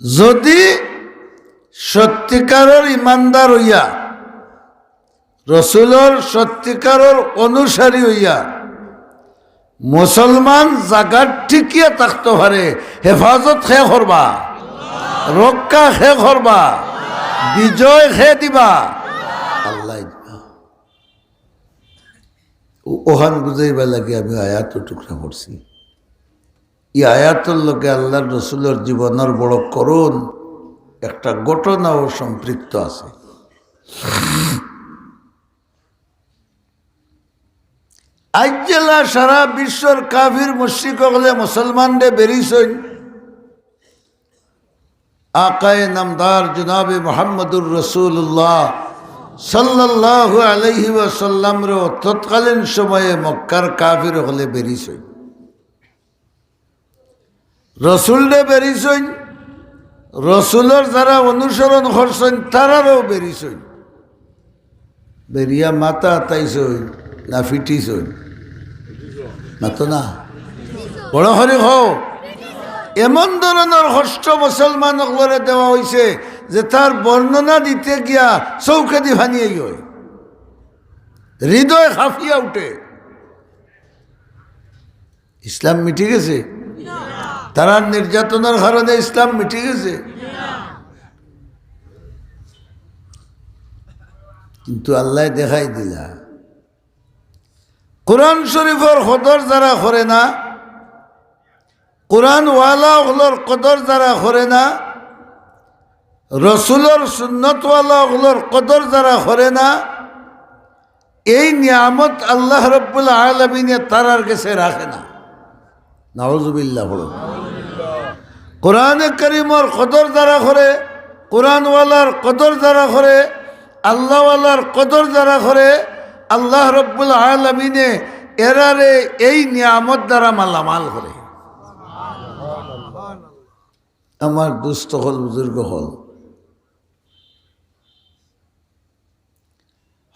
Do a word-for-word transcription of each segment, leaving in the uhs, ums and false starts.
যদি সত্যিকারর ইমানদার অইয়া, রসুলর সত্যিকারর অনুসারী অইয়া, মুসলমান জাগাত টিকিয়া থাকতো পারে, হেফাজত কে করবা, রক্ষা কে করবা, বিজয় কে দিবা? আল্লায় দিবা। ও-, ওখান বুঝাইবার লাগি আমি আয়াত টুকরা পড়ছি। ই আয়াতর লগে আল্লার রসুলর জীবনর বড় করুণ একটা ঘটনাও সম্পৃক্ত আছে। আইজ যেলা সারা বিশ্বর কাফির মুশরিক অকলে মুসলমানরে বেরিছইন, আকায়ে নামদার জনাবে মুহাম্মদুর রাসূলুল্লাহ সাল্লাল্লাহু আলাইহি ওয়াসাল্লামরেও তৎকালীন সময়ে মক্কার কাফির অকলে বেরিছইন। রসুলরে বেরিছইন, রসুলর যারা অনুসরণ করছইন, তারারেও বেরিছইন। বেরিয়া মাতা আতাইছইন না ফিটিছইন? মাতো না। বড় করি কও। এমন ধরনর কষ্ট মুসলমান অকলরে দেওয়া অইছে যে তার বর্ণনা দিতে গিয়া চউখেদি পানি আই অয়, হৃদয় কাঁপিয়া উঠে। ইসলাম মিটি গেছে? তারার নির্যাতনর কারণে ইসলাম মিটি গেছে? কিন্তু আল্লায় দেখাই দিলা, কোরআন শরীফর কদর যারা করে না, কোরআনওয়ালা অকলর কদর যারা করে না, রসুলর সুন্নতওয়ালা অকলর কদর যারা করে না, এই নিয়ামত আল্লাহ রব্বুল আলামিনে তারার গেছে রাখে না। নাউজুবিল্লাহ পড়ো। কোরআনে করিমর কদর যারা করে, কোরআনওয়ালার কদর যারা করে, আল্লাহওয়ালার কদর যারা করে, আল্লাহ রব্বুল আলামিনে এরারে এই নিয়ামত দ্বারা মালামাল করে। আমার দোস্ত অকল, বুজুর্গ অকল,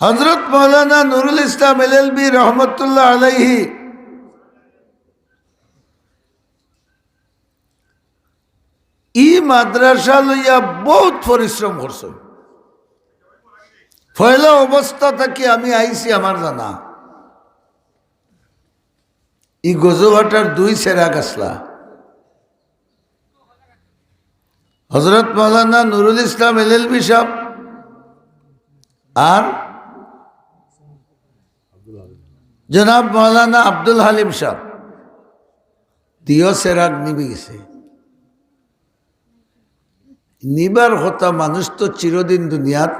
হযরত মাওলানা নুরুল ইসলাম এলএলবি রহমতুল্লাহ আলাইহি ই মাদ্রাসা লইয়া বউত পরিশ্রম করছইন। পয়লা অবস্থা থাকি আমি আইছি, আমার জানা, ই গজুঘাটার দুই চেরাগ আছলা, হযরত মাওলানা নুরুল ইসলাম এলএলবি সাব আর জনাব মাওলানা আব্দুল হালিম সাব। দিও চেরাগ নিবি গেছে। নিবার কথা, মানুষ তো চিরদিন দুনিয়াত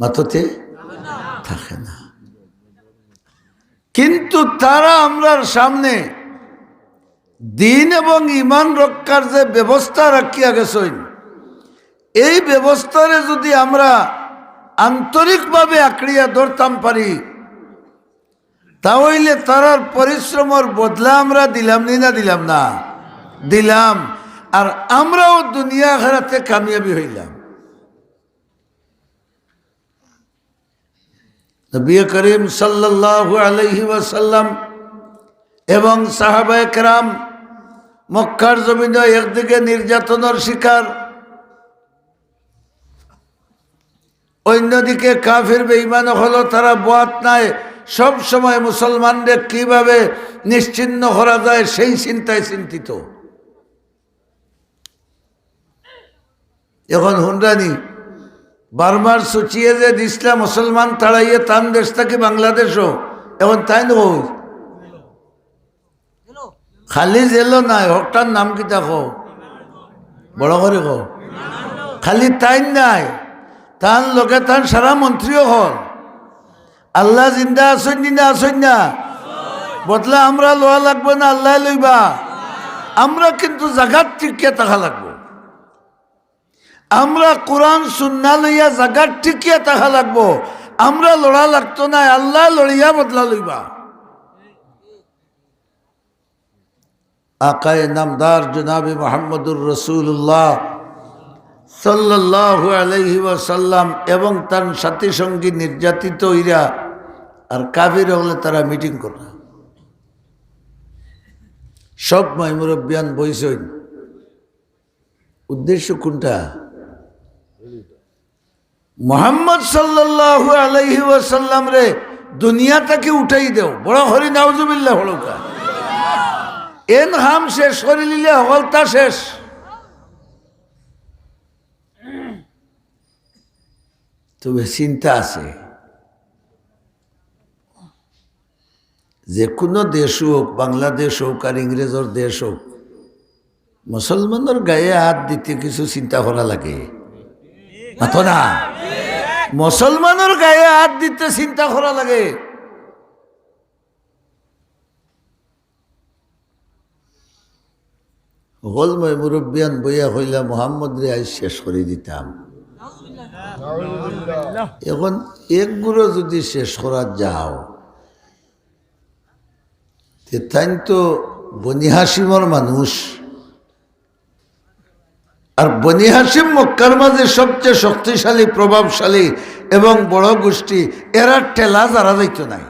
মাততে থাকে না। কিন্তু তারা আমরার সামনে দ্বীন এবং ঈমান রক্ষার যে ব্যবস্থা রাখিয়া গেছইন, এই ব্যবস্থারে যুদি আমরা আন্তরিকভাবে আঁকড়িয়া ধরতাম পারি, তা অইলে তারার পরিশ্রমর বদলা আমরা দিলাম নি না দিলাম না? দিলাম। আর আমরাও দুনিয়া আখেরাতে কামিয়াবি অইলাম। নবী করিম সাল্লাল্লাহু আলাইহি ওয়াসাল্লাম এবং সাহাবায়ে কেরাম মক্কার জমিনে একদিকে নির্যাতনর শিকার, অন্যদিকে কাফির বেঈমান অকল, তারা বওয়াত নাই, সব সময় মুসলমানরে কিভাবে নিশ্চিহ্ন করা যায় সেই চিন্তায় চিন্তিত। এখন হুনরানি, বার্মার সুচিয়ে যে দিছলা মুসলমান তাড়াইয়া তান দেশ থাকি বাংলাদেশো, এখন তাইন কই? খালি জেলো নায়, হকটার নাম কিতা কও? বড় করি কও। খালি তাইন নায়, তান লগে তান সারা মন্ত্রী অকল। আল্লাহ জিন্দা আছইন নি না আছইন না? বদলা আমরা লওয়া লাগবো না আল্লায় লইবা? আমরা কিন্তু জাগাত টিকিয়া থাকা লাগবো। আমরা কোরআন সুন্নাহ লইয়া জাগাত টিকিয়া থাকা লাগবো। আমরা লড়া লাগতো নায়, আল্লায় লড়িয়া বদলা লইবা। আকায়ে নামদার জনাবে মুহাম্মদুর রাসূলুল্লাহ সাল্লাল্লাহু আলাইহি ওয়াসাল্লাম এবং তান সাথী সঙ্গী নির্যাতিত অইরা আর কাফির অকলে তারা মিটিং কররা। সব ময় মুরব্বিয়ান বইছইন। উদ্দেশ্য কোনটা? মুহাম্মদ সাল্লাল্লাহু আলাইহি ওয়াসাল্লামরে দুনিয়া থাকি উঠাই দেও। বড় করি নাউজুবিল্লাহ পড়উক্কা। এন কাম শেষ করিলিলে হকলতা শেষ। তবে চিন্তা আছে, যেকুনু দেশ অউক, বাংলাদেশ অউক আর ইংরেজর দেশ অউক, মুসলমানর গায়ে আত দিতে কিছু চিন্তা করা লাগে। মাতো না? মুসলমানর গায়ে আত দিতে চিন্তা করা লাগে। হকল ময়-মুরব্বিয়ান বইয়া কইলা, "মুহাম্মদরে আইজ শেষ করি দিতাম।" এখন এক গুরু যুদি শেষ করা যাও, তে তাইন তো বনি হাশিমর মানুষ। আর বনি হাশিম মক্কার মাঝে সবচেয়ে শক্তিশালী, প্রভাবশালী এবং বড় গোষ্ঠী, এরার ঠেলা জারা যাইতো নায়।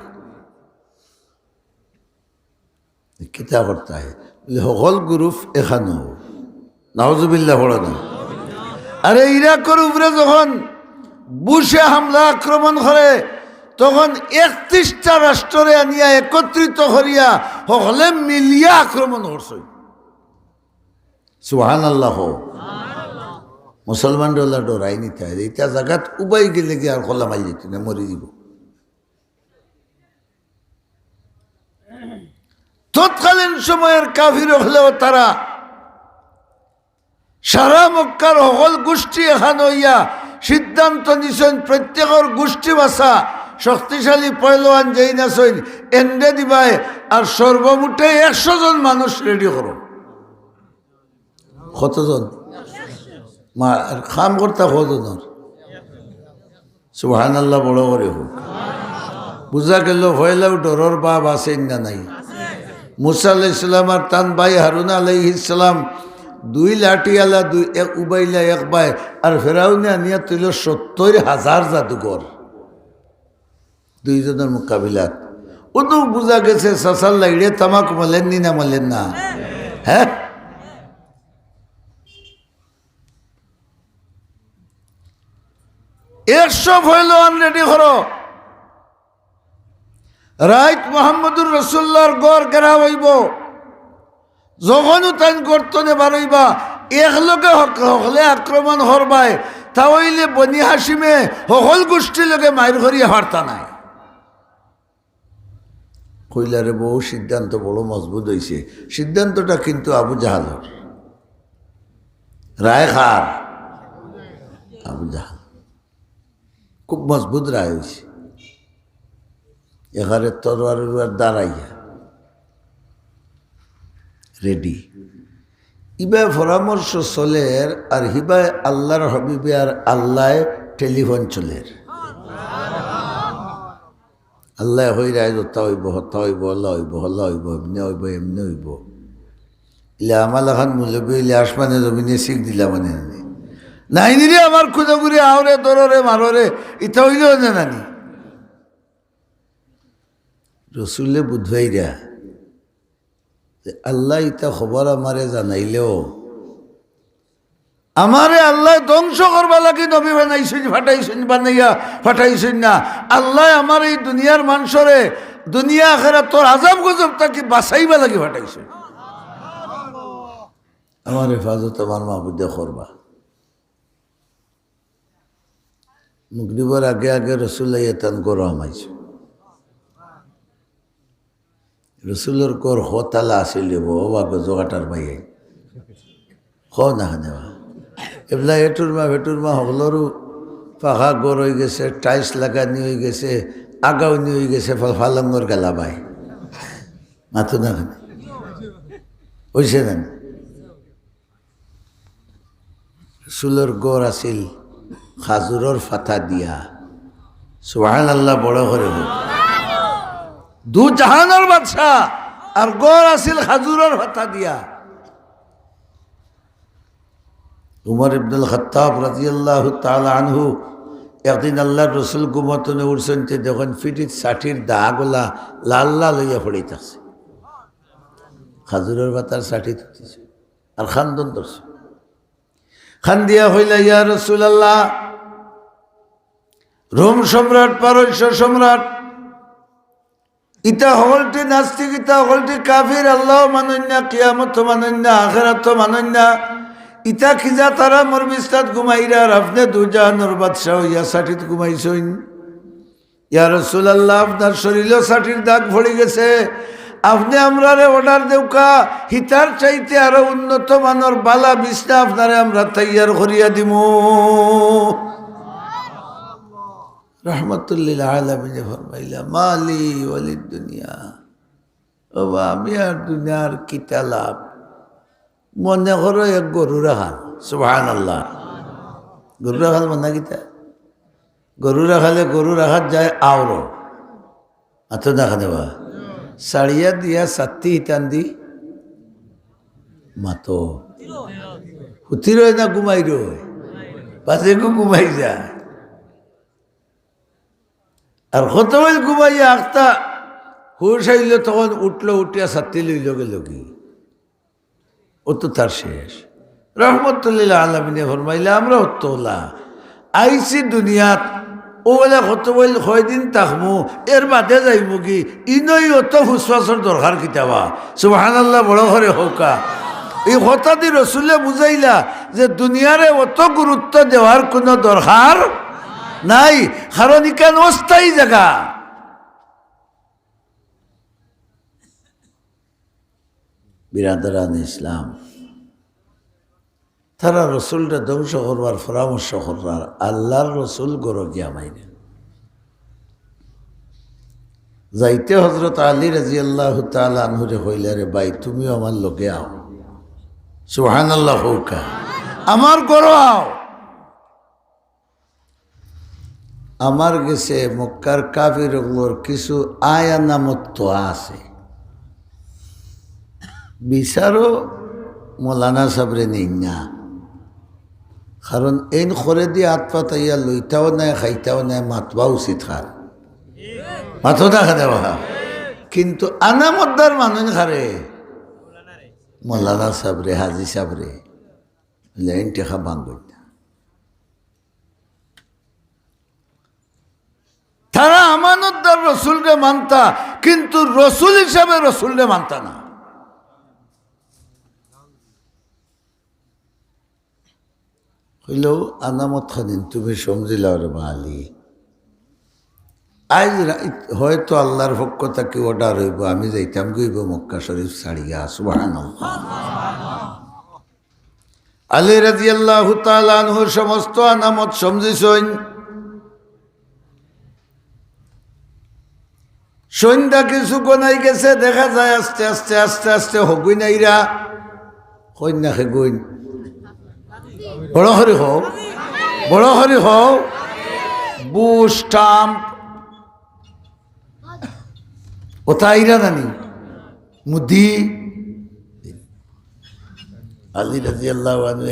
কিতা করতা হে? বলে, "হকল group একখানো।" নাউজুবিল্লাহ পড়ো না। আরে, ইরাকর উপরে যখন বুশে হামলা আক্রমণ করে, তখন একত্রিশটা রাষ্ট্ররে আনিয়া একত্রিত করিয়া হকলে মিলিয়া আক্রমণ করছে। সুবহানাল্লাহ। মুসলমানরে অলা ডরাই নিতা, ইতা জাগাত উবাই গেলেগি আর খোলা মারি দিত না, মরি দিব। তৎকালীন সময়ের কাফির অকলেও তারা সারা মক্কার হকল গোষ্ঠী একখান অইয়া সিদ্ধান্ত নিছইন, প্রত্যেকর গোষ্ঠী বাছা শক্তিশালী পয়লোয়ান যেইন আছইন, এনরে দিবায়, আর সর্বমোটে একশো জন মানুষ ready করো। কতজন? মা, আর কাম করতা কতজনর? সুবহানাল্লাহ, বড় করি কউক। বুঝা গেল, পয়লাউ ডরর ভাব আছে না নাই? মুসা আলাইহিস সালাম আর তান ভাই হারুন আলাইহিস সালাম দুই লাঠিআলা, দুই, এক উবাইলা এক ভাই, আর ফেরাউনে আনিয়া তুইল সত্তইর হাজার জাদুঘর। দুইজনর মোকাবিলাত। অতো বুঝা গেছে, চাচার লাইড়ে তামাক মালেন নি না মালেন না? হ্যাঁ? একশো পয়লোয়ান ready করো। রাইত মোহাম্মদুর রসুল্লাহর ঘর ঘেরাও অইবো। যখনউ তাইন গর্ত থনে বারইবা, একলগে হক-, হকলে আক্রমণ করবায়, তা অইলে বনি হাশিমে হকল গোষ্ঠীর লগে মাইর করিয়া পারতা নায়। কইলা রে বউ, সিদ্ধান্ত বড় মজবুত অইছে। সিদ্ধান্তটা কিন্তু আবু জাহালর। রায় কার? আবু জাহাল। খুব মজবুত রায় অইছে। এখানে তরোয়ার উরোয়ার দাঁড়াইয়া ready। ইবায় পরামর্শ চলের, আর হিবায় আল্লাহর হাবিবে আর আল্লায় টেলিফোন চলের। আল্লায় কইরা আইজ অতা অইবো, হতা অইবো, অলা অইবো, হলা অইবো, এমনে অইবো, এমনে অইবো। ইলা আমার লাখান মৌলবি অইলে আসমানে জমিনে শিক দিলা মানে নানি। নাইনি রে আমার খুদাগুড়ি, আওরে, ধরোরে, মারোরে, ইতা অইলো না নানি। রসুলে বুঝাইরা যে আল্লায় ইতা খবর আমারে জানাইলেও আমারে আল্লায় ধ্বংস করবার লাগি নবী বানাইছইন, ফাটাইছইন, বানাইয়া ফাটাইছইন না। আল্লায় আমারে ই দুনিয়ার মানষরে দুনিয়া আখেরাতর আজাব গজব থাকি বাঁচাইবার লাগি ফাটাইছইন। আমার হেফাজত আমার মাবুদে করবা। মাগরিবর আগে আগে রসুল আইয়া তান ঘরো হামাইছইন। রসুলর ঘর কতালা আছিল রে বা, ও বা গজকাটার ভাই। কও না কেনে বা। এবলা এটুরমা ফেটুরমা হকলরউ পাকা ঘর অইগেছে, tiles লাগানি অইগেছে, আগাউনি অইগেছে, ফা-, ফালঙ্গর গালা বায়। মাতো না কেনে? অইছে না? রসুলর ঘর আছিল খাজুরর ফাতা দিয়া। সুবহানাল্লাহ, বড় করি কউক। দু জাহানর বাদশা, আর ঘর আছিল খাজুরর ফাতা দিয়া। উমর ইবনুল খাত্তাব রাদিয়াল্লাহু তাআলা আনহু একদিন আল্লাহর রসুল ঘুমো থনে উঠছইন, তে দেখইন পিঠিত ছাটির দাগ অলা লাল লাল অইয়া পড়ি থাকছে। খাজুরর ফাতার ছাটিত উঠছে। আর কান্দন ধরছে। কান্দিয়া কইলা, ইয়া রাসূলুল্লাহ, রোম সম্রাট, পারস্য সম্রাট, ইতা হকলটি নাস্তিক, ইতা হকলটি কাফির, আল্লাও মানইন না, কিয়ামতও মানইন না, আখেরাতও মানইন না। ইতা কিজা তারা মোর বিছনাত ঘুমাইরা, আর আপনে দুজাহানর বাদশা অইয়া ছাটিত ঘুমাইছইন? ইয়া রাসূলুল্লাহ, আপনার শরীলো ছাটির দাগ পড়ি গেছে, আপনে আমরারে order দেউক্কা, হিতার চাইতে আরো উন্নত মানর বালা বিছনা আপনারে আমরা তৈয়ার করিয়া দিমু। রহমাতুল্লিল আলামিনে ফরমাইলা, মালি ওয়ালিদ দুনিয়া, ও বা, আমি আর দুনিয়ার কিতা লাভ? মনে করো এক গরু রাখাল, সুবহানাল্লাহ। গরু রাখাল মানে কিতা? গরু রাখালে গরু রাখাত যায় আওরো। আতো দেখা দেবা। সারিয়া দিয়া সাত্তি হিতান দি মাতো। হুতি রয় না ঘুমাই রয়? পাছে গু ঘুমাই যায়। আর কত বেল ঘুমাইয়া আখতা হুশ আইল, তখন উঠলো, উঠিয়া সাত্তি লইল গেল কি? ও তো তার শেষ। রহমতুল্লিল আলামিনে ফরমাইলা, আমরা অত ওলা আইছি দুনিয়াত, ও বেলা কত বেল কয়দিন থাকমু, এর বাদে যাইমু কি? ইনই অত ফুসফাসর দরকার কিতাবা? সুবহানাল্লাহ, বড় করি কউক্কা। ই কথাদি রসুলে বুঝাইলা যে দুনিয়ারে অত গুরুত্ব দেওয়ার কুনু দরকার নাই, কারণ ইখান অস্থায়ী জাগা। বিরাদরান ইসলাম, তারা রসুলরে ধ্বংস করবার পরামর্শ কররার, আল্লার রসুল ঘরো গিয়া মাইরে যাইতে হজরত আলী রাদিয়াল্লাহু তাআলা আনহুরে কইলা, রে ভাই, তুমিও আমার লগে আও। সুবহানাল্লাহ কউক্কা। আমার ঘরো আও। আমার গেছে মক্কার কাফির অকলর কিছু আয়ানামত তো আছে। বিচারও মৌলানা সাবরে নেই না, কারণ এইন করে দিয়া আত পাতাইয়া লইতাও নাই, খাইতাও নাই, মাতবা উচিত কার। মাতো না খাদে বাবা। কিন্তু আনামতদার মানুষ খারে, মৌলানা সাবরে, হাজি সাবরে, লেন টেকা ভাঙ করতা। তারা আমানতদার রসুলরে মানতা, কিন্তু রসুল হিসাবে রসুলরে মানতা না। কইলো, আনামত খানিন তুমি সমঝিলাও রে বা আলী। আইজ রাইত হয়তো আল্লার পক্ষ থাকি order অইবো, আমি যাইতাম গইবো মক্কা শরীফ ছাড়িয়া। সুবহানাল্লাহ। আলী রাদিয়াল্লাহু তাআলা আনহুর সমস্ত আনামত সমঝিছইন। সন্ধ্যা কিছু গনাই গেছে, দেখা যায় আস্তে আস্তে, আস্তে আস্তে হগুইন আইরা। কইন না হেগুইন। বড় করি কও, বড় করি কও। বুশ, ট্রাম্প, ওতা আইরা নানি? মুদি। আলী রাদিয়াল্লাহু আনহু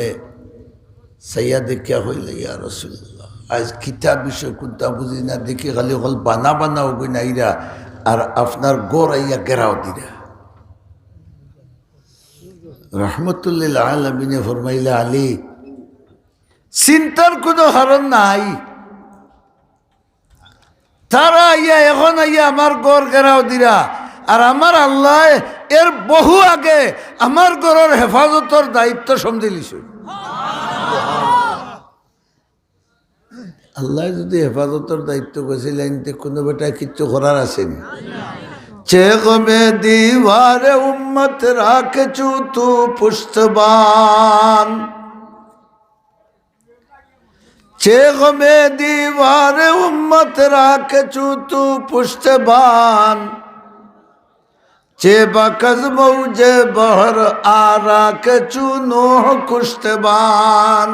চাইয়া দেখিয়া কইলা, ইয়া রাসূলুল্লাহ, আইজ কিতা বিষয় কুন্তা বুঝি না, দেখি খালি অকল বানা বানা অগুইন আইরা, আর আপনার ঘর আইয়া ঘেরাও দিরা। রহমতুল্লিল আলামিনে ফরমাইলা, আলী, চিন্তার কুনু কারণ নাই। তারা আইয়া, এখন আইয়া আমার ঘর ঘেরাও দিরা, আর আমার আল্লায় এর বহু আগে আমার ঘরর হেফাজতর দায়িত্ব সমঝিলিছইন। আল্লায় যুদি হেফাজতর দায়িত্ব গছিলাইন, তে কুনু বেটায় কিচ্ছু করার আছে নি? چه غم دیوار امت را که چو تو پشتبان، چه غم دیوار امت را که چو تو پشتبان، چه بک از موج بحر آ را که چو نوح کشتبان۔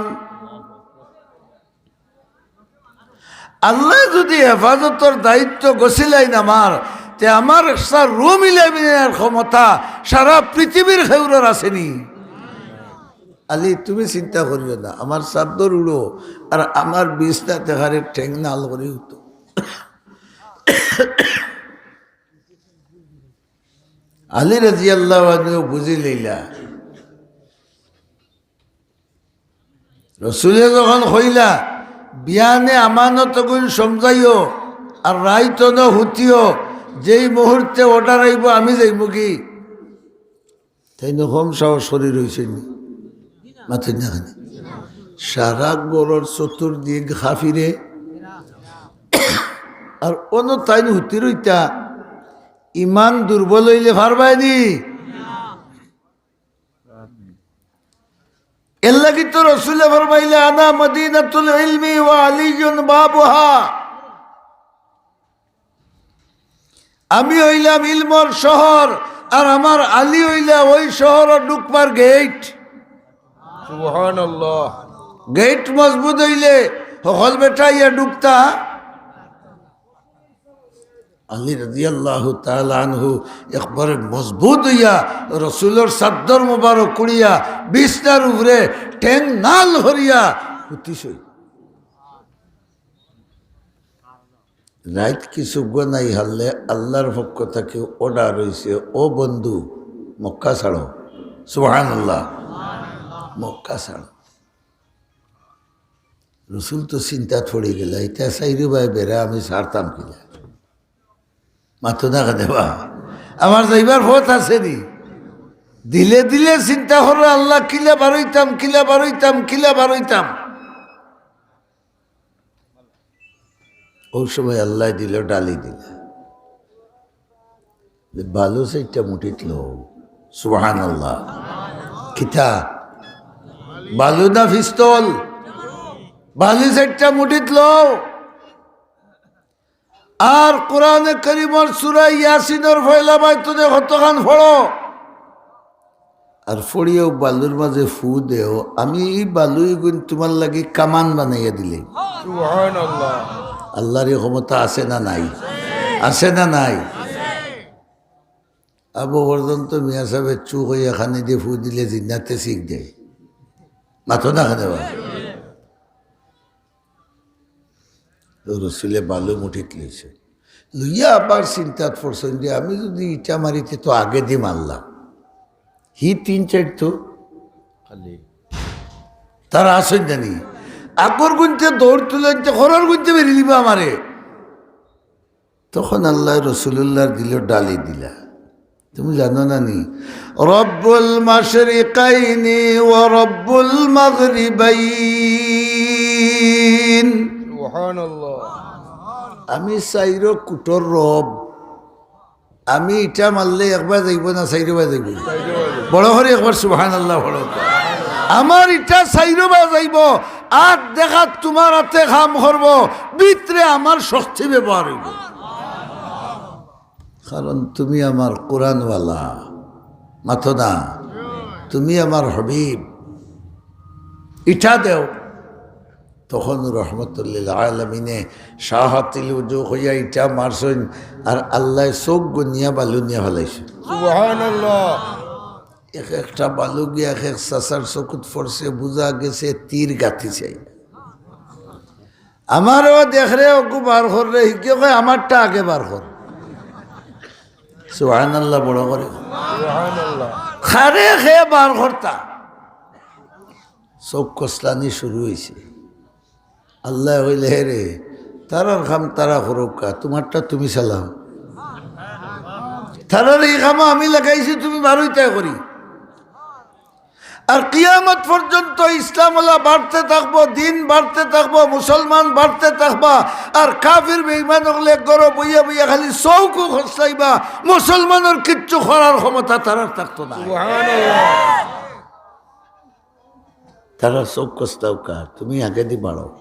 আল্লায় যুদি হেফাজতর দায়িত্ব গছিলাইন আমার, তে আমার একটা রুম ইলেভেনের ক্ষমতা সারা পৃথিবীর কেউরর আছে নি? আলী, তুমি চিন্তা করিও না, আমার চাদ্দর উড়ো, আর আমার বিছনাত এখানে ঠেং নাল করি উঠো। আলী রাদিয়াল্লাহু আনহু বুঝিলাইলা, রসুলে যখন কইলা, "বিয়ানে আমানতগুন সমঝাইও, আর রাইত অনো হুতিও, যেই মুহূর্তে অর্ডার আইবো আমি যাইমুগি।" তাইন কম সাহস করি রইছইন নি? মাতইন না কেনে? সারা ঘরর চতুর্দিক কাফিরে, আর অনো তাইন হুতি রইতা, ইমান দুর্বল অইলে পারবায় নি? এরলাগি তো রসুলে ফরমাইলা, "আনা মদিনাতুল ইলমি ওয়া আলিয়ুন বাবুহা।" আমি অইলাম ইলমর শহর, আর আমার আলী অইলা ওই শহরর ঢুকবার গেইট। সুবহানাল্লাহ। গেইট মজবুত অইলে হকল বেটা ইয়া ঢুকতা। আলী রাদিয়াল্লাহু তাআলা আনহু একবারে মজবুত অইয়া রসুলর চাদ্দর মোবারক কুড়িয়া বিছনার উপরে ঠেং নাল হরিয়া হুতিছইন। রাইত কিছু ঘুমাই হারলে আল্লাহর পক্ষ থাকি অর্ডার অইছে, "ও বন্ধু, মক্কা ছাড়ো।" সুবহানাল্লাহ। মক্কা ছাড়ো। রসুল তো চিন্তাত পড়ি গেলা, "ইতা চাইরোবায় বেড়া, আমি ছাড়তাম কিলা?" মাতো না কেনে বা? আমার যাইবার পথ আছে নি? দিলে দিলে চিন্তা কররা, "আল্লাহ, কিলা বারইতাম, কিলা বারইতাম, কিলা বারইতাম?" অউ সময় আল্লায় দিল, ডালি দিলা। "বালু চাইরটা মুঠিত লও।" সুবহানাল্লাহ। কিতা? বালু না পিস্তল? "বালু চাইরটা মুঠিত লও।" আর কোরআনে করিমর সূরা ইয়াসিনর পয়লা বায়তুনে কতখান পড়ো। আর পড়িয়াউ বালুর মাঝে ফু দেও, আমি ই বালুইগুন তুমার লাগি কামান বানাইয়া দিলে। সুবহানাল্লাহ। আল্লাহর ই ক্ষমতা আছে না নাই? আছে না নাই? আবু পর্যন্ত মিয়া সাহেবের চুখ অইয়া খানি দিয়া ফু দিলে জিন্নাতে শিখ দেয়। মাতো না কেনে বা? তো রসুলে বালু মুঠিত লইছে, লইয়া আবার চিন্তাত পড়ছইন যে, "আমি যুদি ইটা মারি তে তো আগেদি মারলাম।" হি তিন চাইর তো খালি। তারা আছইন জানি, আগর গুনতে দৌড় তুলে আনতে, খরর গুনতে বেরি দিবা আমারে। তখন আল্লায় রসুলুল্লাহর দিলো ডালি দিলা। তুমি জানো না নি? রব্বুল মাশরিকাইনি ওয়া রব্বুল মাগরিবাইন। সুবহানাল্লাহ। আমি চাইরো কুটর রব। আমি ইটা মারলে একবার যাইবো না, চাইরোবার যাইবো? বড় করি একবার সুবহানাল্লাহ বলো তো। আমার ইটা চাইরোবার যাইবো, আত দেখাত তুমার আতে কাম করবো, ভিতরে আমার শক্তি ব্যবহার অইবো। কারণ তুমি আমার কোরআনওয়ালা, মাতো না, তুমি আমার হাবিব, ইটা দেও। তখন রহমতুল্লিল আলামিনে শাহাতিল উজু কইয়া ইটা মারছইন, আর আল্লায় চউখ গুনিয়া বালু নিয়া ফালাইছইন। সুবহানাল্লাহ। এক একটা বালু গিয়া এক এক চাচার চকুত পড়ছে, বুঝা গেছে তীর গাতিছে। আমারেও দেখরে, অগু বার কররে, হিগে কয়, "আমারটা আগে বার কর।" সুবহানাল্লাহ, বড় করি। সুবহানাল্লাহ। কারে কে বার করতা? চউখ কসলানি শুরু অইছে। আল্লায় কইলে, "হে রে, তারার কাম তারা করউক্কা, তুমারটা তুমি চালাও। তারার ই কামো আমি লাগাইছি, তুমি বারইতায় করি।" আর কিয়ামত পর্যন্ত ইসলাম অলা বাড়তে থাকবো, দিন বাড়তে থাকবো, মুসলমান বাড়তে থাকবা। আর কাফির বেঈমান অকলে ঘরো বইয়া বইয়া খালি চউখউ কসলাইবা, মুসলমানর কিচ্ছু করার ক্ষমতা তারার থাকতো না। সুবহানাল্লাহ। তারা চউখ কসলাউক্কা, তুমি আগেদি বাড়ো।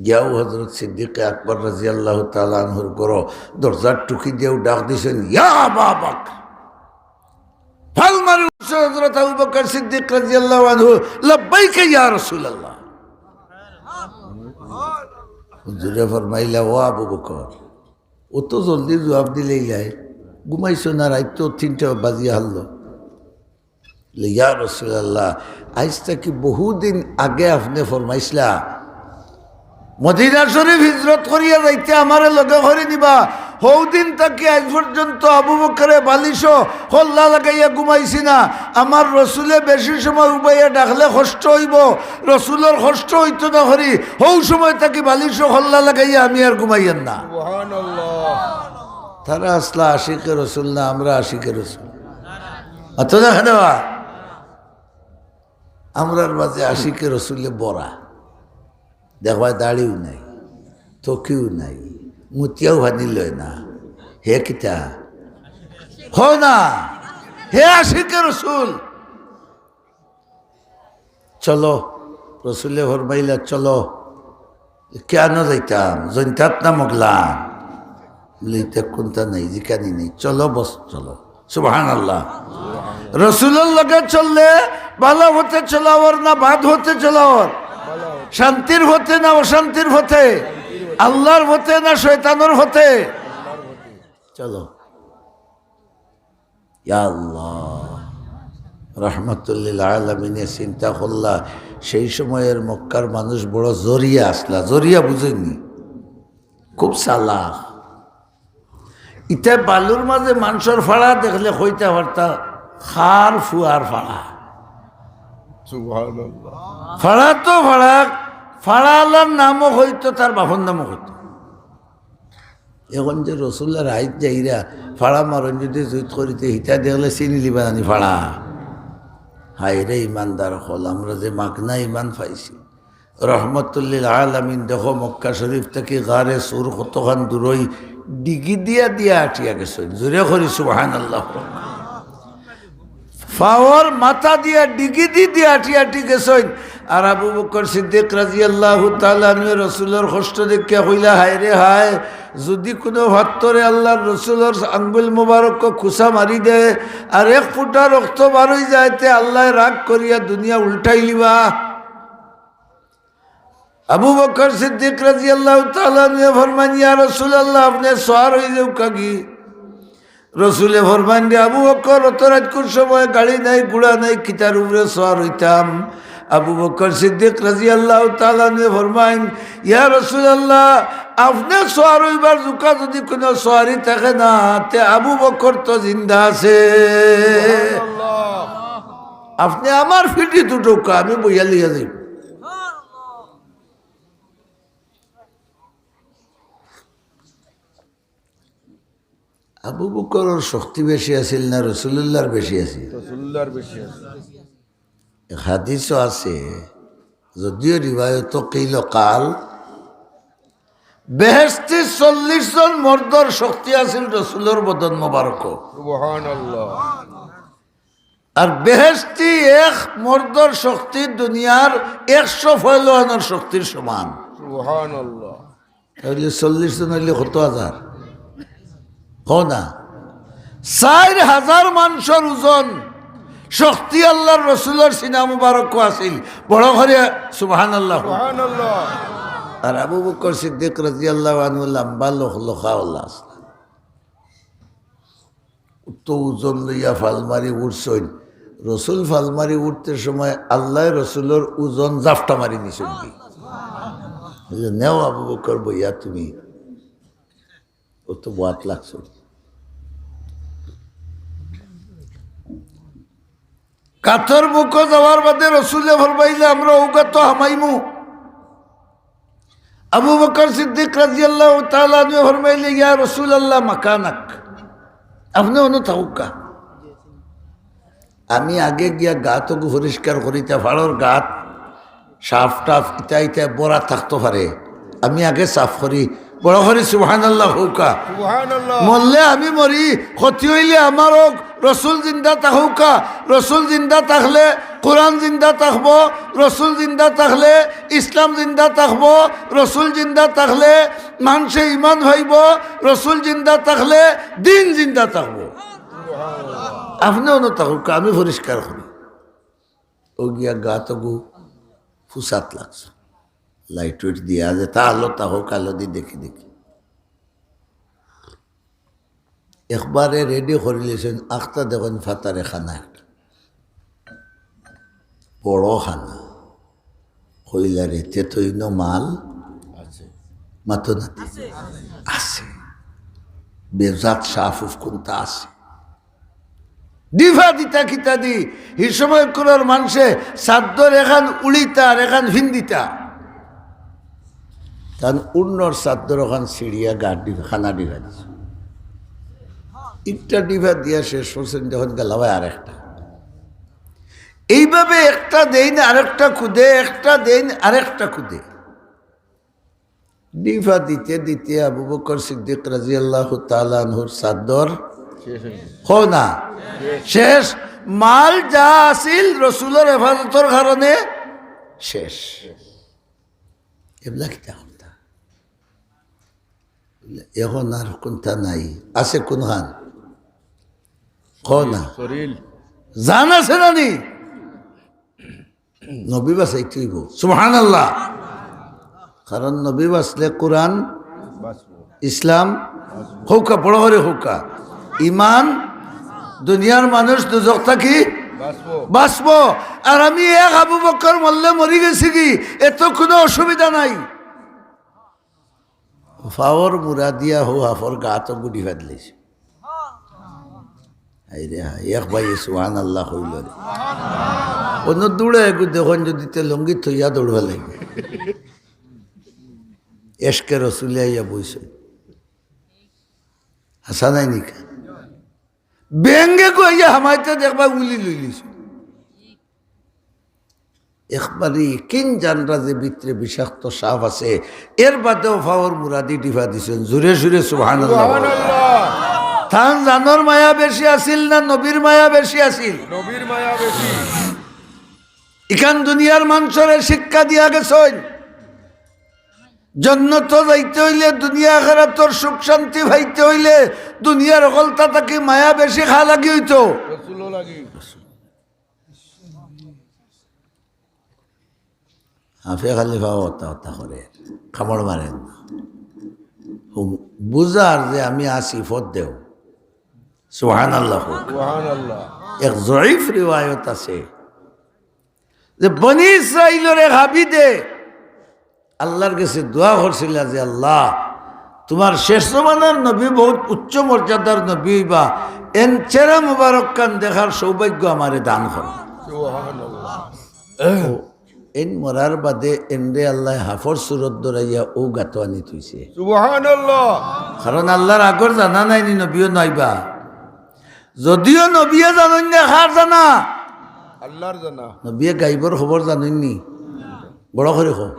গিয়াউ হযরত সিদ্দিকে আকবর রাদিয়াল্লাহু তাআলা আনহুর ঘরো দরজার টুকি দিয়াউ ডাক দিছইন, "ইয়া আবা বকর।" ফাল মারি উঠছইন হযরত আবু বকর সিদ্দিক রাদিয়াল্লাহু আনহু, "লাব্বাইকা ইয়া রাসূলুল্লাহ।" হুজুরে ফরমাইলা, "ও আবু বকর, অত জলদি জুয়াব দিলাইলায়, ঘুমাইছো না, রাইত তো তিনটা বাজিয়া হারলো।" "ইয়া রাসূলুল্লাহ, আইজ থাকি বহুদিন আগে আপনে ফরমাইছলা, মদিনা শরীফ হিজরত করিয়া যাইতে আমারে লগে করি নিবা, হউ দিন থাকি আইজ পর্যন্ত আবু বকরে বালিশো খল্লা লাগাইয়া ঘুমাইছি না। আমার রসুলে বেশি সময় উবাইয়া ডাকলে কষ্ট অইবো, রসুলর কষ্ট অইতো না করি, হউ সময় থাকি বালিশো খল্লা লাগাইয়া আমি আর ঘুমাইয়ার না। তারা আছলা আশিকে রসুল না, আমরা আশিকে রসুল। অত দেখা দেওয়া, আমরার মাঝে আশিকে রসুলে বড়া। দেখবায় দাড়িও নাই, তকিও নাই, মুতিয়াও পানি লয় না। হে কিতা? হ না, হে আশিকে রসুল। চলো, রসুলে ফরমাইলা, "চলো।" "কেন যাইতাম? জৈন্তাত না মগলাম?" বলে, "ইতা কুন্তা নাই, জিকানি নাই, চলো বস, চলো।" সুবহানাল্লাহ। রসুলর লগে চললে ভালা পথে চলা অর না বাদ পথে চলা অর? শান্তির পথে না অশান্তির পথে? আল্লাহর পথে না শয়তানর পথে? চলো। ইয়া আল্লাহ, রহমাতুল্লিল আলামিনে চিন্তা করলা, সেই সময়ের মক্কার মানুষ বড় জরিয়া আছলা, জরিয়া বুঝইন নি, খুব চালাক। ইতা বালুর মাঝে মানষর ফাড়া দেখলে কইতা পারতা, "কার ফুয়ার ফাড়া?" সুবহানাল্লাহ। ফাড়া তো ফাড়া, ফাড়াআলার নামও কইতো, তার বাপর নামও কইতো। এখন যে রসুলর হাইত যাইরা ফাড়া মারইন, যদি জুইত করিতে হিতা দেখলে চিনিলিবা জানি ফাড়া। হায় রে ইমানদার অকল, আমরা যে মাগনা ইমান পাইছি। রহমাতুল্লিল আলামিন, দেখো মক্কা শরীফ থাকি গারে সুর কতখান দূরই, ডিগি দিয়া দিয়া আটিয়া গেছইন। জোরে করি সুবহানাল্লাহ। ফাওর মাথা দিয়া ডিগি দি দিয়া আটি আটি গেছইন। আর আবু বকর সিদ্দিক রাদিয়াল্লাহু তাআলা আনহু রসুলর কষ্ট দেখিয়া কইলা, "হায় রে হায়, যদি কুনু ফাত্তরে আল্লাহর রসুলর আঙ্গুল মুবারক খুসা মারি দেয়, আর এক ফুটা রক্ত বারই যায়, তে আল্লায় রাগ করিয়া দুনিয়া উল্টাইলিবা।" আবু বকর সিদ্দিক রাদিয়াল্লাহু তাআলা আনহু ফরমাইন, "ইয়া রাসূলুল্লাহ, আপনে সওয়ার অই যাউক্কা গি।" রসুলে ফরমাইন, "রে আবু বকর, অত রাইতকুর সময় গাড়ি নাই, ঘুড়া নাই, কিতার উপরে সওয়ার অইতাম?" আবু বকর সিদ্দিক রাদিয়াল্লাহু তাআলা আনহু ফরমাইন, "ইয়া রাসূলুল্লাহ, আপনে সওয়ার অইবার জুকা যদি কুনু সওয়ারি থাকে না, তে আবু বকর তো জিন্দা আছে। আপনে আমার পিঠিত উঠউক্কা, আমি বইয়া লইয়া যাইমু।" আবু বকরর শক্তি বেশি আছিল না রসুলুল্লাহর বেশি আছিল? রসুলুল্লাহর বেশি আছিল। এক হাদিসও আছে, যদিও রিওয়ায়াত কিল কাল, বেহেশতি চল্লিশ জন মর্দর শক্তি আছিল রসুলর বদন মোবারক। সুবহানাল্লাহ। আর বেহেশতি এক মর্দর শক্তি দুনিয়ার একশো পয়লওয়ানর শক্তির সমান। সুবহানাল্লাহ। তাইলে চল্লিশ জন অইলে কত হাজার? কও না। চাইর হাজার মানষর ওজন শক্তি আল্লাহর রসুলর সিনা মুবারক আছিল। বড় করি সুবহানাল্লাহ। সুবহানাল্লাহ। আর আবু বকর সিদ্দিক রাদিয়াল্লাহু আনহু লম্বা লখ-, লখা অলা আছলা। তো ওজন লইয়া ফাল মারি উঠছইন। রসুল ফাল মারি উঠতে সময় আল্লায় রসুলর ওজন জাপটা মারি নিছইন কি? বুঝলে, "নেও আবু বকর বইয়া তুমি।" ও তো বওয়াত লাগছে। গাতর মুখো যাওয়ার বাদে রসুলে ফরমাইলা, "আমরা অউ গাতো হামাইমু।" আবু বকর সিদ্দিক রাদিয়াল্লাহু তাআলা আনহু ফরমাইলা, "ইয়া রাসূলুল্লাহ, মাকানাক, আপনে অনো থাকউক্কা। আমি আগে গিয়া গাতগু পরিষ্কার করি, ইতা ফাড়র গাত, সাপ টাপ ইতা ইতা বড়া থাকতো পারে, আমি আগে সাফ করি।" বড় করি সুবহানাল্লাহ কউক্কা। সুবহানাল্লাহ। মরলে আমি মরি, ক্ষতি অইলে আমার অউক, রসুল জিন্দা থাকউক্কা, রসুল জিন্দা থাকলে কোরআন জিন্দা থাকবো, রসুল জিন্দা থাকলে ইসলাম জিন্দা থাকবো, রসুল জিন্দা থাকলে মানষে ইমান পাইবো, রসুল জিন্দা থাকলে দিন জিন্দা থাকবো। আপনে অনো থাকউক্কা, আমি পরিষ্কার করি। অউ গিয়া গাতগু ফুসাত লাগছে। লাইট উইট দিয়া যে তা আলো তা হোক, আলো দি দেখি দেখি। একবারে রেডি করিলিছইন, আখতা দেখইন ফাতারে খানা একটা। বড় খানা। কইলা রে, "তে তো ইনো মাল আছে।" মাতো না তে। আছে। বেজাত শাহফুফ কুন্তা আছে। ডিফা দিতা কিতা দি, হি সময় কুরর মানষে চাদ্দর এখান উড়িতা আর এখান ফিন্দিতা। তান উড়নর চাদ্দর ওখান ছিড়িয়া গার ডিফা, খানা ডিফা দিছে। একটা ডিফা দিয়া শেষ করছইন, যখন গেলা ভাই আরেকটা। এইভাবে একটা দেইন আরেকটা কুদে, একটা দেইন আরেকটা কুদে। ডিফা দিতে দিতে আবু বকর সিদ্দিক রাদিয়াল্লাহু তাআলা আনহুর চাদর শেষ অইছে। হো না, শেষ। মাল যা আছিল রসুলর হেফাজতর কারণে শেষ। এবলা কিতা করতা? এখন আর কুন্তা নাই। আছে কুনখান? কও না। শরীর। জান আছে না নি? নবী বাঁচাইতে অইবো। সুবহানাল্লাহ। কারণ নবী বাঁচলে কোরআন, বাঁচবো। ইসলাম, কউক্কা, বড় করি কউক্কা, ইমান, দুনিয়ার মানুষ দুজখ থাকি বাঁচবো। বাঁচবো। আর আমি এক আবু বকর মরলে মরি গেছি গি, এত কুনু অসুবিধা নাই। ফাওর মুড়া দিয়া হউ হাফর গাত গুড়ি ফাদলিছে। হায় রে হায়, এক ভাইয়ে সুবহানাল্লাহ কইলো রে। অন্য দৌড়ে এগু দেখইন যদি তে লুঙ্গি থইয়া দৌড়বা লাগে। এশকে রসুলে আইয়া বইছে। হাছা নায় নি কা? বেঙ্গে কইয়া হামাইতে দেখবা উলি লইলিছে। একবারে কিন জানরা যে ভিতরে বিষাক্ত সাপ আছে, এর বাদেও ফাওর মুড়া দি ডিফা দিছইন। জোরে জোরে সুবহানাল্লাহ। সুবহানাল্লাহ। তান জানর মায়া বেশি আছিল না নবীর মায়া বেশি আছিল? নবীর মায়া বেশি। ইখান দুনিয়ার মানষরে শিক্ষা দিয়া গেছইন। জন্নতো যাইতে অইলে, দুনিয়া আখেরাতর সুখ শান্তি পাইতে অইলে, দুনিয়ার হকলতা থাকি মায়া বেশি কা লাগি অইতো? রসুলও লাগি। হাফে খালি ফাও হতা হতা করে, কামড় মারের না। হুম, বুঝার যে আমি আছি, ফত দেও। সুবহানাল্লাহ কউক। সুবহানাল্লাহ। এক জয়ীফ রিওয়ায়ত আছে যে বনি ইসরাইলর এক আবিদে আল্লাহর গেছে দোয়া করছিলা যে, "আল্লাহ, তুমার শেষ জমানার নবী বউত উচ্চ মর্যাদার নবী অইবা, এন চেহারা মুবারক খান দেখার সৌভাগ্য আমারে দান করো।" সুবহানাল্লাহ। ও, এন মরার বাদে এনরে আল্লায় হাফর সুরত ধরাইয়া অউ গাতো আনি থইছে। সুবহানাল্লাহ। কারণ আল্লাহর আগর জানা নাই নি নবীও নাইবা। যদিও নবীয়ে জানইন না, কার জানা? আল্লাহর জানা। নবীয়ে গাইবর খবর জানইন নি? বড় করি কও।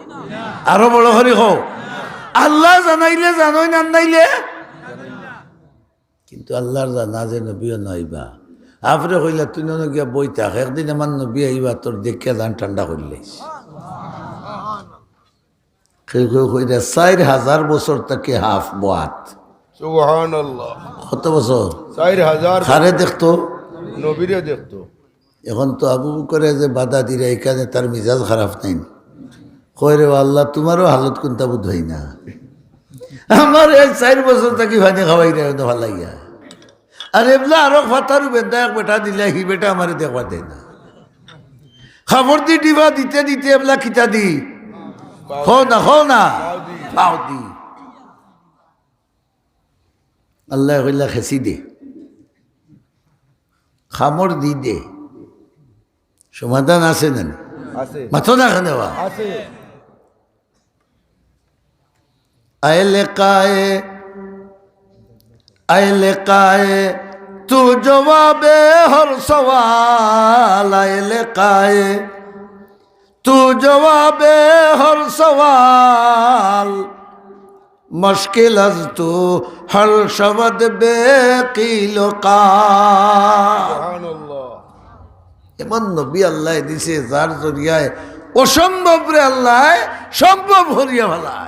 আরো বড় করি কও। আল্লায় জানাইলে জানইন, আর নাইলে? কিন্তু আল্লাহর জানা যে নবীও নাইবা। আপনে কইলা, "তুই নন গিয়া বই থাক, একদিন আমার নবী আইবা, তোর দেখিয়া জান ঠান্ডা করিলাইস।" কেউ কেউ কইরা, "চাইর হাজার বছর থাকি হাফ বওয়াত।" সুবহানাল্লাহ। কত বছর? চাইর হাজার। কারে দেখতো? নবীরে দেখতো। এখন তো আবু বকরে যে বাধা দিরা, ইখানে তার মিজাজ খারাপ নায় নি? কয়, "রে আল্লাহ, তুমারও হালত কুন্তা বুঝাই না। আমারে চাইর বছর থাকি পানি খাওয়াইরা, অনো ফালাইয়া। আর এবলা আরো ফাতারু বেন্দা এক বেটা দিলা, হি বেটা আমারে দেখবার দেয় না।" কাপড় দি ডিফা দিতে দিতে এবলা কিতা দি? কও না, কও না। ফাও দি। আল্লায় কইলা, "খেছি দে, কামড় দি দে।" সমাধান আছে না নি? আছে। মাতো না কেনে বা? আছে। اے لقائے، اے لقائے، تو جواب ہر سوال، اے لقائے، تو جواب ہر سوال، مشکل از تو حل شود بے قیل و قال۔ সুবহানাল্লাহ। এমন নবী আল্লায় দিছে, যার জরিয়ায় অসম্ভবরে আল্লায় সম্ভব করিয়া ফালায়।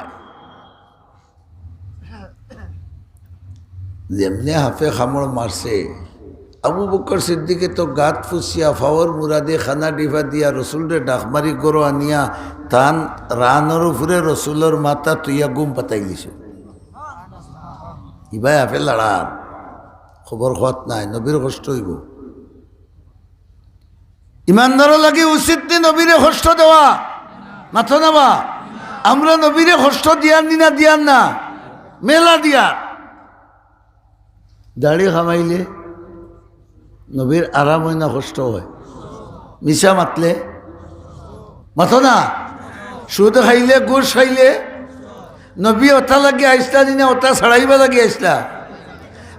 যেমনে হাফে কামড় মারছে, আবু বকর সিদ্দিকে তো গাত ফুসিয়া, ফাওর মুড়া দি, খানা ডিফা দিয়া, রসুলরে ডাক মারি ঘরো আনিয়া, তান রানর উপরে রসুলর মাথা থুইয়া ঘুম পাতাই দিছে। ইবায় হাফে লড়ার, খবর খোয়াত নাই, নবীর কষ্ট অইবো। ইমানদারর লাগি উচিত নি নবীরে কষ্ট দেওয়া? মাতো না বা? আমরা নবীরে কষ্ট দিয়ার নি না দিয়ার না? মেলা দিয়ার। দাড়ি কামাইলে নবীর আরাম অয় না কষ্ট অয়? মিছা মাতলে মাতো না। সুদ খাইলে, ঘুষ খাইলে নবী ওটা লাগি আইসলা নি না, ওটা ছাড়াইবা লাগি আইসলা?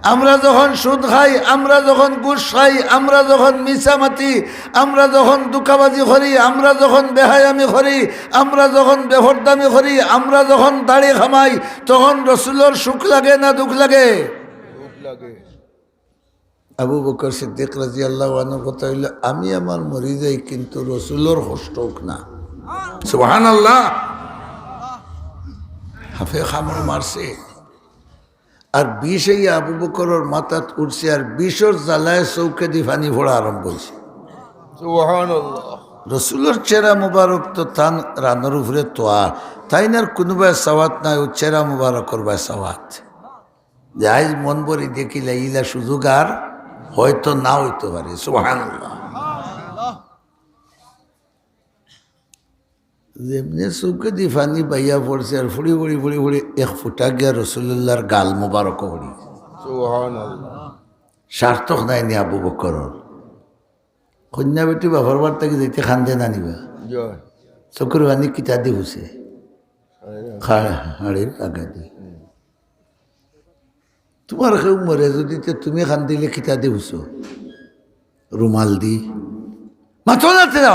আমরা যখন সুদ খাই, আমরা যখন ঘুষ খাই, আমরা যখন মিছা মাতি, আমরা যখন ধুকাবাজি করি, আমরা যখন বেহায়ামি করি, আমরা যখন বেপর্দামি করি, আমরা যখন দাড়ি কামাই, তখন রসুলর সুখ লাগে না দুখ লাগে? দুখ লাগে। আবু বকর সিদ্দিক রাদিয়াল্লাহু আনহুর কথা অইলো, "আমি আমার মরি যাই, কিন্তু রসুলর কষ্ট অউক না।" সুবহানাল্লাহ। হাফে কামড় মারছে, আর বিষ এই আবু বকরর মাথাত উঠছে, আর বিষর জ্বালায় চউখেদি পানি পড়া আরম্ভ অইছে। সুবহানাল্লাহ। রসুলর চেহারা মুবারক তো তান রানর উপরে তোয়া, তাইন আর কুনুবায় চাওয়াত নাই, অউ চেহারা মুবারকর বায় চাওয়াত। যে আইজ মন ভরি দেখিলা, ইলা সুযোগ আর হয়তো না অইতো পারে। সুবহানাল্লাহ। যেমনে চউখেদি পানি বাইয়া পড়ছে, আর ফুড়ি ফুড়ি ফুড়ি ফুড়ি এক ফুটা গিয়া রসুলুল্লাহর গাল মুবারকো পড়ি। সুবহানাল্লাহ। সার্থক নায় নি আবু বকরর? কইন্যা বেটি বাপর বাড়ি থাকি যাইতে কান্দে না নি বা? জি। চউখর পানি কিতা দি পুছে? হাড়ির আগা দি। তুমার কেউ মরে যুদি, তে তুমি কান্দিলে কিতা দি পুছো? রুমাল দি? মাতো না তে।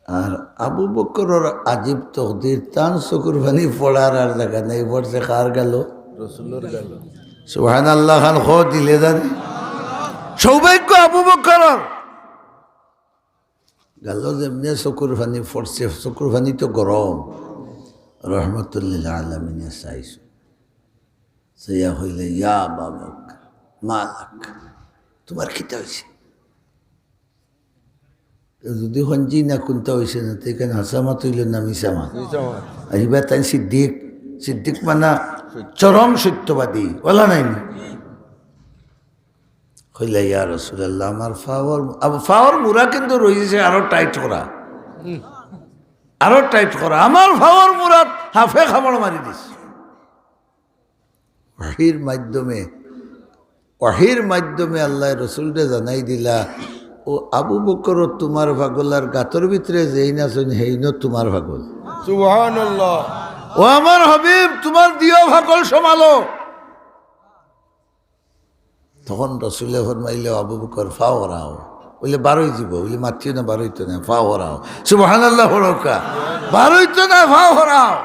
আর আবু বকরর আজীব তকদির, তান চউখর পানি পড়ার আর জাগা নাই, পড়ছে কার গালো? রসুলর গালো। সুবহানাল্লাহ খান কও দিলে জানি। সৌভাগ্য আবু বকরর। গালো যেমনে চউখর পানি পড়ছে, চউখর পানি তো গরম। রহমতুল্লিল আলামিনে চাইছো। চাইয়া কইলে, "ইয়া আবা বকর, মা লাক, তুমার কিতা অইছে?" তো যুদি কইন জি না, কুন্তা অইছে না, তে ইখান হাছা মাত অইলো না মিছা মাত? মিছা মাত। আর ইবার তাইন সিদ্দিক, সিদ্দিক মানা চরম সত্যবাদী, অলা নায় নি? কইলা, "ইয়া রাসূলুল্লাহ, আমার পাওর, আব-, পাওর মুড়া কিন্তু রইছে আরো টাইট করা, আরো টাইট করা, আমার পাওর মুড়াত হাফে কামড় মারি দিছে।" ওহীর মাধ্যমে, ওহীর মাধ্যমে আল্লায় রসুলরে জানাই দিলা, "ও আবু বকর, তুমার পাগল, আর গাতর ভিতরে যেইন আছইন, হেইনও তুমার পাগল।" সুবহানাল্লাহ। "ও আমার হাবিব, তুমার দিও পাগল সামালো।" তখন রসুলে ফরমাইলে, "আবু বকর, পাও হরাও।" বলে, "বারই দিব।" বলে, "মাতিও না, বারইতো না, পাও হরাও।" সুবহানাল্লাহ পড়উক্কা। "বারইতো না, পাও হরাও।"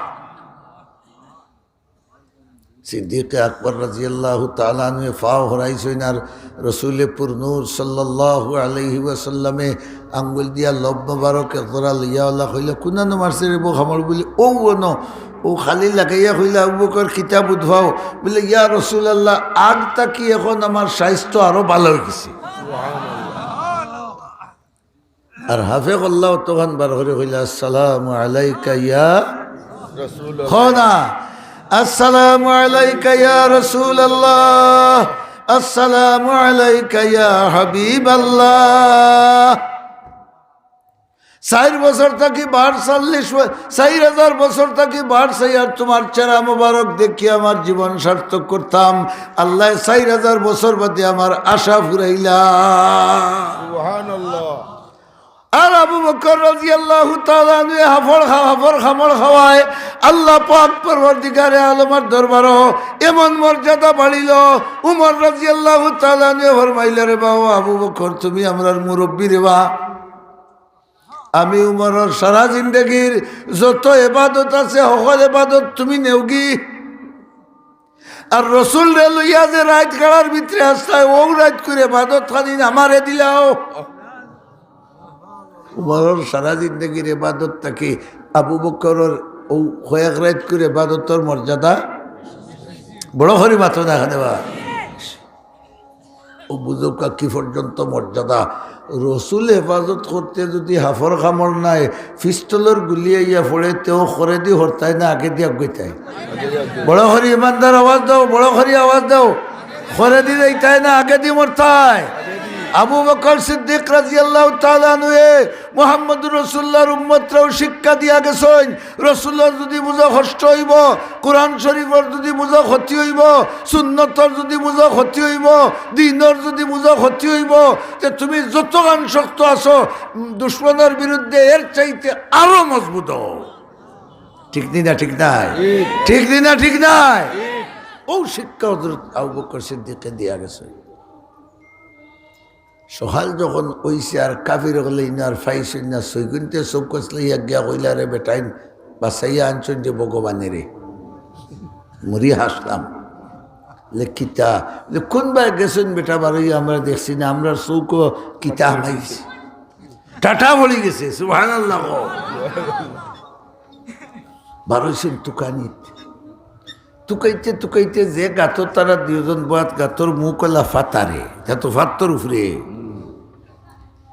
সিদ্দিকে আকবর রাদিয়াল্লাহু তাআলা আনহু পাও হরাইছইন, আর রসুলে পুরনূর সাল্লাল্লাহু আলাইহি ওয়াসাল্লামে আঙ্গুল দিয়া লব মোবারক একজরা লইয়া অলা কইলা, "কুনানো মারছে রে বো কামড়?" বলে, "অউ অনো।" অউ খালি লাগাইয়া কইলা, "আবু বকর, কিতা বুঝ পাও?" বলে, "ইয়া রাসূলুল্লাহ, আগ থাকি এখন আমার স্বাস্থ্য আরো ভালা অইগেছে।" আর হাফে কল্লা অতখান বার করি কইলা, "আসসালামু আলাইকা ইয়া রাসূলুল্লাহ।" কও না, "আসসালামু আলাইকা ইয়া রাসূলুল্লাহ, আসসালামু আলাইকা ইয়া হাবিবাল্লাহ।" চাইর বছর থাকি বার চল্লিশ ব-, চাইর হাজার বছর থাকি বার চাই, আর তুমার চেহারা মোবারক দেখি আমার জীবন সার্থক করতাম। আল্লায় চাইর হাজার বছর বাদে আমার আশা ফুরাইলা। সুবহানাল্লাহ। আর আবু বকর রাদিয়াল্লাহু তাআলা আনহু হাফর খা-, হাফর কামড় খাওয়ায়, আল্লাহ পাক পরওয়ারদিগারে আলমর দরবারো এমন মর্যাদা বাড়িলো, উমর রাদিয়াল্লাহু তাআলা আনহু ফরমাইলা, "রে বা ও আবু বকর, তুমি আমরার মুরব্বি রে বা।" আমি উমরর সারা জিন্দেগির যত এবাদত আছে, হকল এবাদত তুমি নেওগি। আর রসুলরে লইয়া যে রাইত গাড়ার ভিতরে আছলায়, অউ রাইত করি এবাদত খানি আমারে দিলাও। উমরর সারা জিন্দেগির এবাদত থাকি আবু বকরর অউ কয়েক রাইত করি এবাদতর মর্যাদা বড় করি মাতো না কেনে বা। অউ বুঝউক্কা কি পর্যন্ত মর্যাদা। রসুল হেফাজত করতে যুদি হাফর কামড় নায়, পিস্তলর গুলি আইয়া পড়ে, তেও খরেদি হরতায় না আগেদি আগুইতায়? বড় করি ইমানদার আওয়াজ দেও, বড় করি আওয়াজ দেও। খরেদি যাইতায় না আগেদি মরতায়? আবু বকর সিদ্দিক রাদিয়াল্লাহু তাআলা আনহুয়ে মুহাম্মদুর রাসূলুল্লাহর উম্মতরাও শিক্ষা দিয়া গেছইন, রসুলর যুদি বুঝা কষ্ট অইবো, কোরআন শরীফর যুদি বুঝা ক্ষতি অইবো, সুন্নতর যুদি বুঝা ক্ষতি অইবো, দ্বীনর যুদি বুঝা ক্ষতি অইবো, তে তুমি যতখান শক্ত আছো, উম, দুশমনর বিরুদ্ধে এর চাইতে আরো মজবুত অও। ঠিক নি না, ঠিক নায়? ঠিক নি না, ঠিক নায়? অউ শিক্ষা হযরত আবু বকর সিদ্দিকে দিয়া গেছইন। সকাল যখন অইছে আর কাফির অকলে ইনো আর পাইছইন না, ছয়গুইন্তে চউখ কচলাইয়া গিয়া কইলা, "রে বেটাইন, বাচাইয়া আনছইন যে ভগবানে রে।" মুড়ি হাসলাম। লে কিতা? লে কুনবায় গেছইন বেটা বারইয়া, আমরা দেখছি না, আমরার চউখো কিতা হামাইছে। টাটা পড়ি গেছে, সুবহানাল্লাহ কও। বারইছইন তুকানিত। তুকাইতে তুকাইতে যে গাতর তারা দুইজন বয়াত, গাতর মুখ অলা ফাতারে, ইটা তো ফাত্তর উপরে।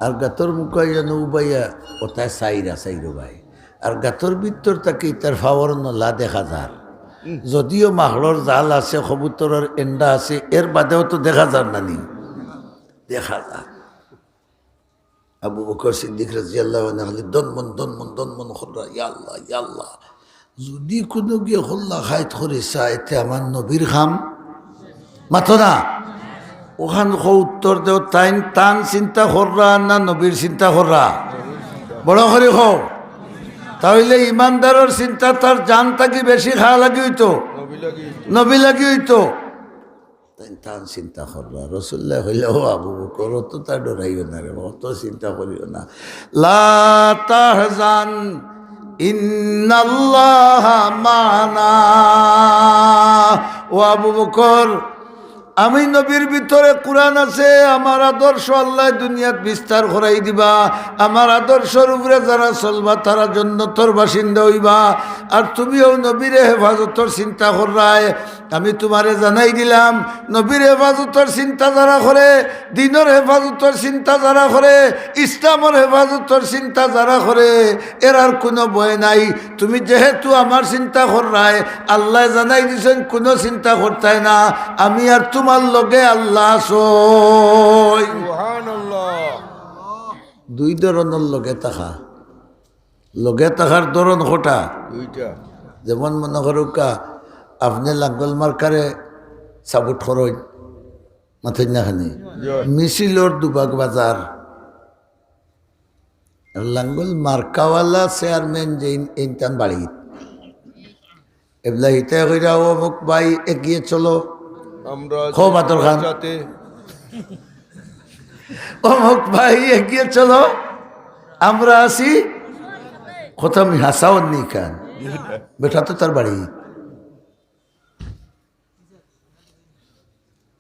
আর গাতর মুখ অইয়া নৌবাইয়া ওটায় চাইরা চাইরো বায়। আর গাতর ভিতর থাকি ইতার পাওর নলা দেখা যার। যদিও মাকড়র জাল আছে, কবুতরর এন্ডা আছে, এর বাদেও তো দেখা যার না নি? দেখা যার। আবু বকর সিদ্দিক রাদিয়াল্লাহু আনহু খালি দনমন, দনমন, দনমন কররা, "ইয়া আল্লাহ, ইয়া আল্লাহ, যুদি কুনুগিয়ে কল্লা খাইত করি চায়, তে আমার নবীর কাম।" মাতো না। অখান কও উত্তর দেও, তাইন তান চিন্তা কররা না নবীর চিন্তা কররা? বড় করি কও। তা অইলে ইমানদারর চিন্তা তার জান থাকি বেশি খাওয়া লাগি অইতো, নবী লাগি অইতো। তাইন তান চিন্তা কররা। রসুলুল্লায় কইলা, "ও আবু বকর, অততা ডরাইও না রে, অত চিন্তা করিও না। লা তাহজান, ইন্নাল্লাহা মা'আনা।" ও আবু বকর, আমি নবীর ভিতরে কোরআন আছে, আমার আদর্শ আল্লায় দুনিয়াত বিস্তার করাই দিবা। আমার আদর্শর উপরে যারা চলবা, তারা জন্নতর বাসিন্দা অইবা। আর তুমিও নবীরে হেফাজতর চিন্তা কররায়। আমি তুমারে জানাই দিলাম, নবীর হেফাজতর চিন্তা যারা করে, দ্বীনর হেফাজতর চিন্তা যারা করে, ইসলামর হেফাজতর চিন্তা যারা করে, এরার কুনু ভয় নাই। তুমি যেহেতু আমার চিন্তা কররায়, আল্লায় জানাই দিছইন কুনু চিন্তা করতায় না, আমি আর তুমার লগে আল্লা আছইন। সুবহানাল্লাহ। দুই ধরনর লগে থাকা। লগে থাকার ধরন কয়টা? দুইটা। যেমন মনো করউক্কা, আপনে লাঙ্গল মার্কারে support করইন, মাতইন না কেনে? জি। মিছিলর দুবাগ বাজার। আর লাঙ্গল মার্কাওয়ালা চেয়ারম্যান যে ইন-, ইনতান বাড়ি। এবলা হিতায় কইরা, "ও অমুক ভাই, এগিয়ে চলো।" আমরা আছি কও বাদর খান। সাথে। "অমুক ভাই, এগিয়ে চলো, আমরা আছি।" কথা আমি হাসাও নি খান। বেটা তো তার বাড়ি।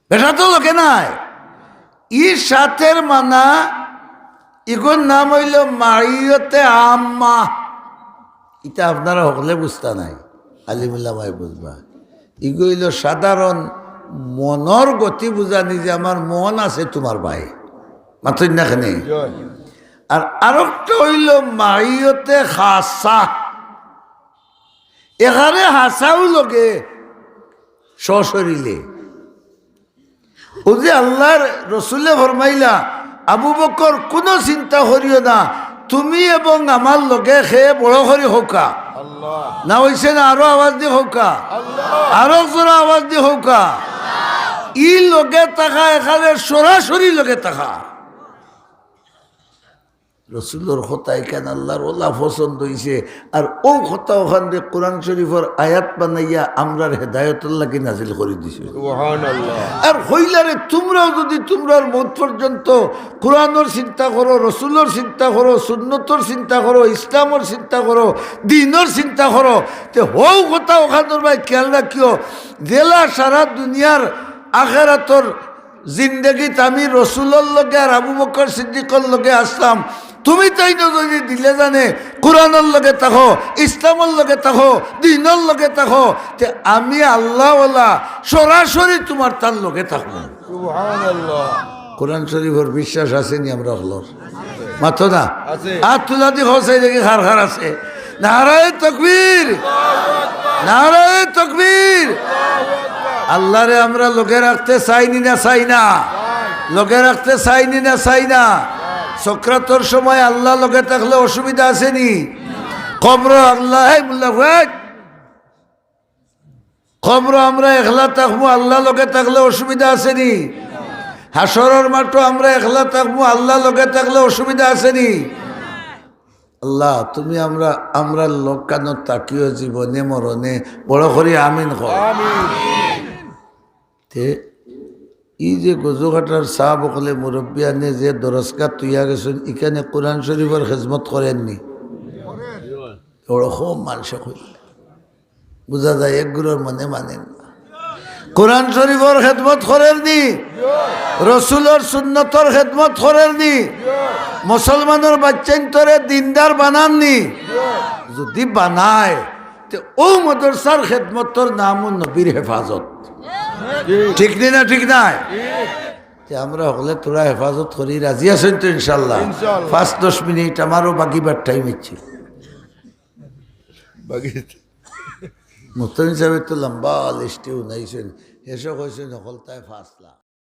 বেটা তো লগে নাই। ই সাথের মানা, ইগুর নাম অইলো মাইয়তে আম্মা। ইতা আপনারা হকলে বুঝতা নায়, আলিম উলামায় বুঝবা। ইগু অইলো সাধারণ মনর গতি বুঝানি যে আমার মন আছে তুমার বায়। মাতইন না কেনে? আর আরোকটা অইলো মাইয়তে খাসা। এখানে হাসাও লগে সশরীরে। অউ যে আল্লার রসুলে ফরমাইলা, "আবু বকর, কুনু চিন্তা করিও না, তুমি এবং আমার লগে কে বড় করি কউক্কা।" আল্লাহ। না অইছে না? আরো আওয়াজ দি কউক্কা। আল্লাহ। আরো জোরে আওয়াজ দি কউক্কা। ই লগে থাকা, এখানে সরাসরি লগে থাকা। রসুলর কথা ইখান আল্লার অলা পছন্দ অইছে, আর অউ কথা অখানরে কোরআন শরীফর আয়াত বানাইয়া আমরার হেদায়তর লাগি নাজিল করি দিছে। সুবহানাল্লাহ। আর কইলা রে, তুমরাও যুদি তুমরার মউত পর্যন্ত কোরআনর চিন্তা করো, রসুলর চিন্তা করো, সুন্নতর চিন্তা করো, ইসলামর চিন্তা করো, দ্বীনর চিন্তা করো, তে হউ কথা অখানর বায় খেয়াল রাখিও, যেলা সারা দুনিয়ার আখেরাতর জিন্দেগিত আমি রসুলর লগে আর আবু বকর সিদ্দিকর লগে আছলাম, তুমি তাইনও যুদি দিলে জানে কোরআনর লগে থাকো, ইসলামর লগে থাকো, দ্বীনর লগে থাকো, তে আমি আল্লাওয়ালা সরাসরি তুমার তার লগে থাকমু। সুবহানাল্লাহ। কোরআন শরীফর বিশ্বাস আছে নি আমরা অকলর? মাতো না। আছে। আত তুলা দি কও চাই দেখি কার কার আছে। নারায়ে তাকবীর, নারায়ে তাকবীর। আল্লারে আমরা লগে রাখতে চাই নি না চাই না? লগে রাখতে চাইনি না চাই না? সকরাতর সময় আল্লাহ লগে থাকলে অসুবিধা আছে নি? কবরো আল্লাহ, এই মোল্লা ভাই, কবরো আমরা একলা থাকমু, আল্লাহ লগে থাকলে অসুবিধা আছে নি? হাশরর মাঠো আমরা একলা থাকমু, আল্লাহ লগে থাকলে অসুবিধা আছে নি? আল্লাহ, তুমি আমরা, আমরার লগ কানো থাকিও জীবনে মরণে, বড় করি আমিন কও। তে ই যে গজুঘাটার সাব অকলে মুরব্বিয়ানে যে দরসগাহ থইয়া গেছইন, ইখানে কোরআন শরীফর খেদমত করের নি? বড় কম মানষে কইলে বুঝা যায়, এক গুরুর মনে মানের না। কোরআন শরীফর খেদমত করের নি? রসুলর সুন্নতর খেদমত করের নি? মুসলমানর বাইচ্চাইন্তরে দিনদার বানার নি? যদি বানায়, তে অউ মাদ্রাসার খেদমতর নামও নবীর হেফাজত। ঠিক নি না? ঠিক নায়? তে আমরা হকলে থুড়া হেফাজত করি, রাজি আছইন তো ইনশাল্লাহ? ইনশাল্লাহ। পাঁচ দশ মিনিট, আমারও বাগিবার টাইম অইছে। বাকি মুহতামিম সাবে তো লম্বা লিস্টি হুনাইছইন, হেষে কইছইন হকলতায় পাঁচ লাখ।